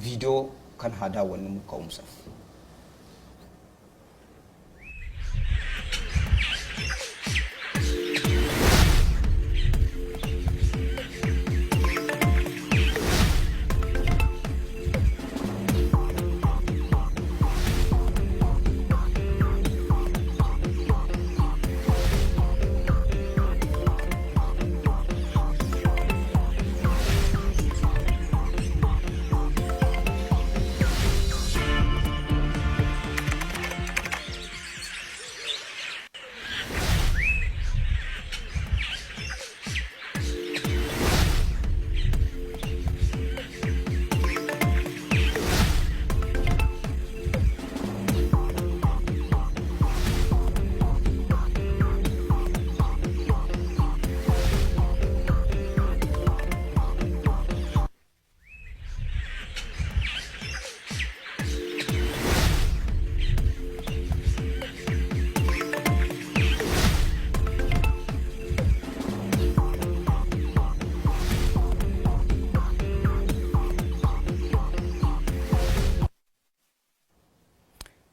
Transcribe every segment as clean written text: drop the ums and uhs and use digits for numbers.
Viidiyoo kan haa daawwannu ka'umsaaf.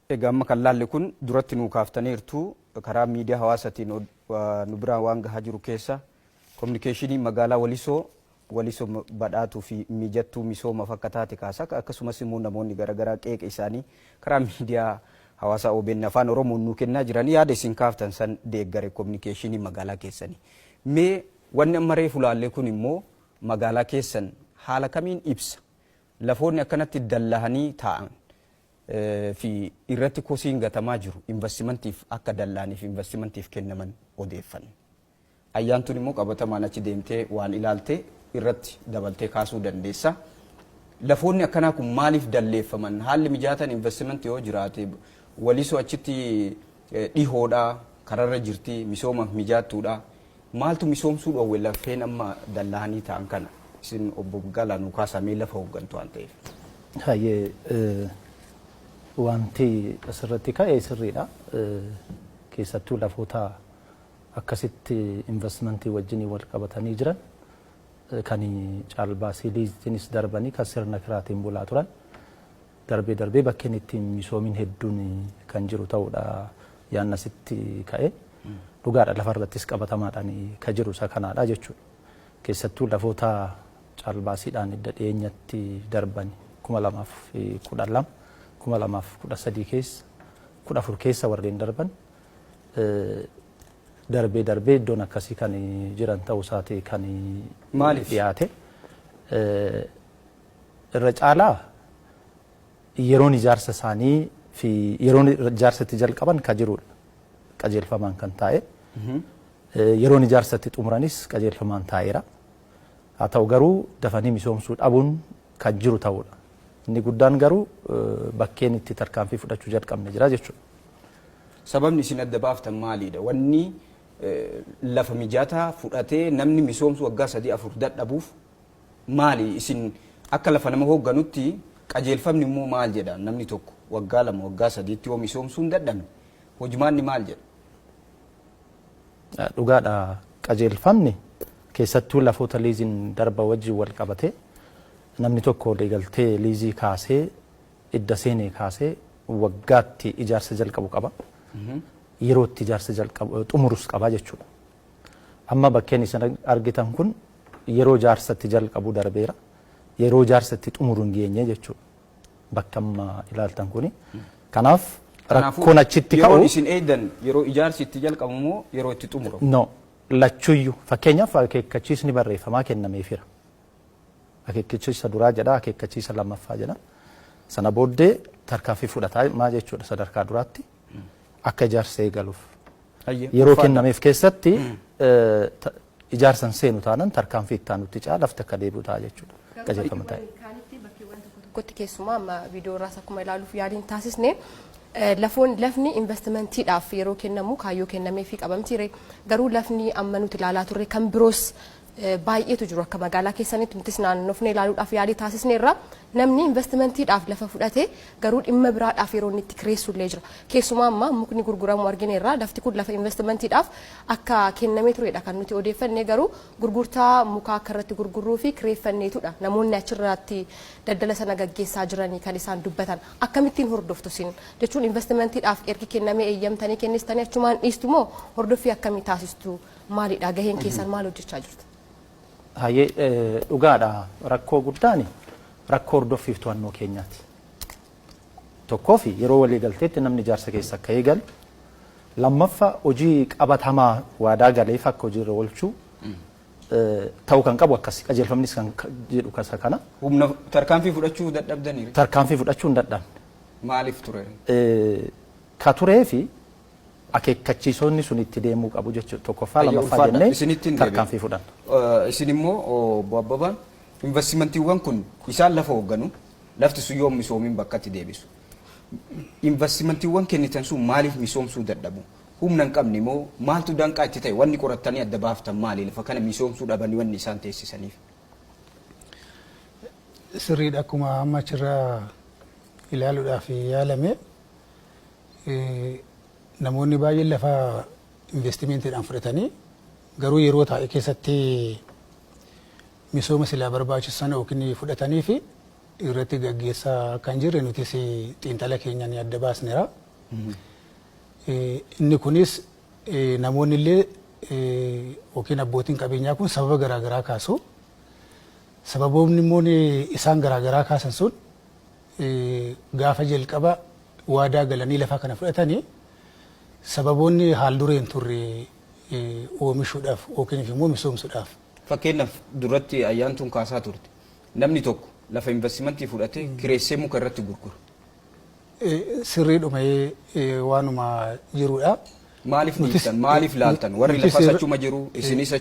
Egaa amma kan laalle kun duratti nuu kaaftaniirtu, karaa miidiyaa hawaasaatiin nu biraan waan gahaa jiru keessa kominikeeshinii magaalaa Walisoo, Walisoo badhaatuu fi mijattuu misoomaaf akka taate kaasa. Akkasumas immoo namoonni garaagaraa qeeqa isaanii karaa miidiyaa hawaasaa OBN Afaan Oromoon nuu kennaa jiran yaada isin kaaftan san deeggare kominikeeshinii magaalaa keessanii. Mee wanni amma reefu laalle kun immoo magaalaa keessan haala kamiin ibsa? Lafoonni akkanatti dallahanii taa'an fi irratti kosiin gatamaa jiru investimantiif akka dalla'aniif investimantiif kennaman odeeffanne. Ayyaantuun immoo qabatamaan achi deemtee waan ilaalte irratti dabaltee kaasuu dandeessa. Lafoonni akkanaa kun maaliif dalleeffaman? Haalli mijaatan investimantii yoo jiraate, Walisoo achitti dhihoodha, kararra jirti, misoomaaf mijaattuudha. Maaltu misoomsuu dhoowwe lafeen amma dallahanii ta'an kana? Isin obbo Galaa nuu kaasaa mee, lafa hooggantu waan ta'eef. Hayyee, wanti asirratti ka'e sirriidha. Keessattuu lafoota akkasitti investimentii wajjin wal qabatanii jiran, kan caalbaasii liiziitiinis darbanii kan sirna kiraatiin bulaa turan, darbee darbee bakkeen ittiin misoomin hedduun kan jiru ta'uudha yaadni asitti ka'e. Dhugaadha, lafarrattis qabatamaadhaan kan jiru isa kanaadha jechuudha. Keessattuu lafoota caalbaasiidhaan idda dhiyeenyatti darban 2012, 2013 keessa, 14 keessa warreen darban, darbee darbee iddoon akkasii kan jiran ta'uu isaati kan Maaliif? dhiyaate. Irra caalaa yeroon ijaarsa isaanii fi yeroon ijaarsa itti jalqaban kan jirudha. Qajeelfamaan kan taa'e. Yeroon ijaarsa itti xumuranis qajeelfamaan taa'eera. Haa ta'u garuu dafanii misoomsuu dhabuun kan jiru ta'uudha. Inni guddaan garuu bakkeen itti tarkaanfii fudhachuu jalqabne jira jechuudha. Sababni isin adda baaftan maalidha? Wanni lafa mijataa fudhatee namni misoomsu waggaa 3, 4 dadhabuuf maali? Isin akka lafa nama hoogganutti qajeelfamni immoo maal jedha? Namni tokko waggaa 2, waggaa 3tti yoo misoomsuu hin dadhabne hojmaanni maal jedha? Dhugaadha, qajeelfamni keessattuu lafoota liiziin darba wajjin wal qabate namni tokko waliigaltee liizii kaasee idda seenee kaasee waggaatti ijaarsa jalqabu qaba. Yeroo itti ijaarsa jalqabu xumurus qaba jechuudha. Amma bakkeen isin argitan kun yeroo ijaarsa itti jalqabu darbeera. Yeroo ijaarsa itti xumuru hin geenye jechuudha. Bakka amma ilaaltan kuni. Kanaaf rakkoon achitti ka'u. Yeroon isin eegdan yeroo ijaarsi itti jalqabu moo yeroo itti xumuramu? No, lachuyyuu. Fakkeenyaaf akeekkachiisni barreeffamaa kennameefira. Akeekkachiisa duraa jedha, akeekkachiisa lammaffaa jedha. Sana booddee tarkaanfii fudhatamaa jechuudha sadarkaa duraatti akka ijaarsa eegaluuf. Yeroo kennameef keessatti ijaarsa hin seenu taanan tarkaanfii itti aanutti caa lafti akka deebi'u ta'a jechuudha. Qajeelfama ta'e. Kaanitti bakkeewwan tokko tokkotti, keessumaa amma viidiyoo irraas akkuma ilaaluuf yaaliin taasisne, lafoon lafni investimentiidhaaf yeroo kennamu kaayyoo kennameefii qabamtiire. Garuu lafni amma nuti ilaalaa turre kan biroos Baay'eetu jiru akka magaalaa keessanitti. Nutis naannofnee ilaaluudhaaf yaalii taasisneerra. Namni investimentiidhaaf lafa fudhate garuu dhimma biraadhaaf yeroo inni itti kireessullee jira. Keessumaa amma mukni gurguramu argineerra. Lafti kun lafa investimentiidhaaf akka kennamee turedha kan nuti odeeffanne, garuu gurgurtaa mukaa akka irratti gurgurruu fi kireeffanneetudha namoonni achirratti daldala sana gaggeessaa jiranii kan isaan dubbatan. Akkamittiin hordoftu isin? Jechuun investimentiidhaaf ergi kennamee eeyyamtanii kennistanii achumaan dhiistu moo hordoffii akkamii taasistu? Maalidha gaheen keessan? Maal hojjechaa jirtu? Hayyee, dhugaadha, rakkoo guddaan rakkoo hordoffiif to'annoo keenyaati. Tokkoof yeroo walii galteetti namni ijaarsa keessa akka eegalu, lammaffaa hojii qabatamaa waadaa galeef akka hojiirra oolchuu ta'uu kan qabu akkas qajeelfamnis kan jedhu kasa kana. Humna tarkaanfii fudhachuu dadhabdanii? Tarkaanfii fudhachuu hin dadhabne. Maaliif ture? Ka turee fi akeekkachiisonni sun itti deemuu qabu jechuudha. Tokkoffaa, lammaffaa jennee Isinittiin tarkaanfii fudhanna. Isin immoo, obbo Abbabaan, investimentiiwwan kun isaan lafa hoogganu, lafti sun yoo misoomiin bakkatti deebisu. Investimentiiwwan kennitan sun maaliif misoomsuu dadhabu? Humna hin qabne moo maaltu danqaa itti ta'e? Wanni qorattanii adda baaftan maali? Lafa kana misoomsuu dhabanii wanni isaan teessisaniif? Sirriidha, akkuma amma achirraa ilaaluudhaaf yaalame, namoonni baay'een lafa investimentiidhaan fudhatanii garuu yeroo taa'e keessatti misooma silaa barbaachisu sana yookiin fudhatanii fi irratti gaggeessaa kan jirre nutis xiinxala keenyaan adda baasneera. Inni kunis namoonni illee yookiin abbootiin qabeenyaa kun sababa garaagaraa kaasu. Sababoonni immoo isaan garaagaraa kaasan sun gaafa jalqaba waadaa galanii lafa kana fudhatanii sababoonni haal dureen turre oomishuudhaaf yookiin immoo misoomsuudhaaf. Fakkeenyaaf duratti ayyaantuun kaasaa turte. Namni tokko lafa investimentii fudhatee kireessee muka irratti gurgura. Sirriidhuma, waanuma jirudha. Maaliif dhiiftan? Maaliif laaltan? Warri lafaas achuma jiru, isinis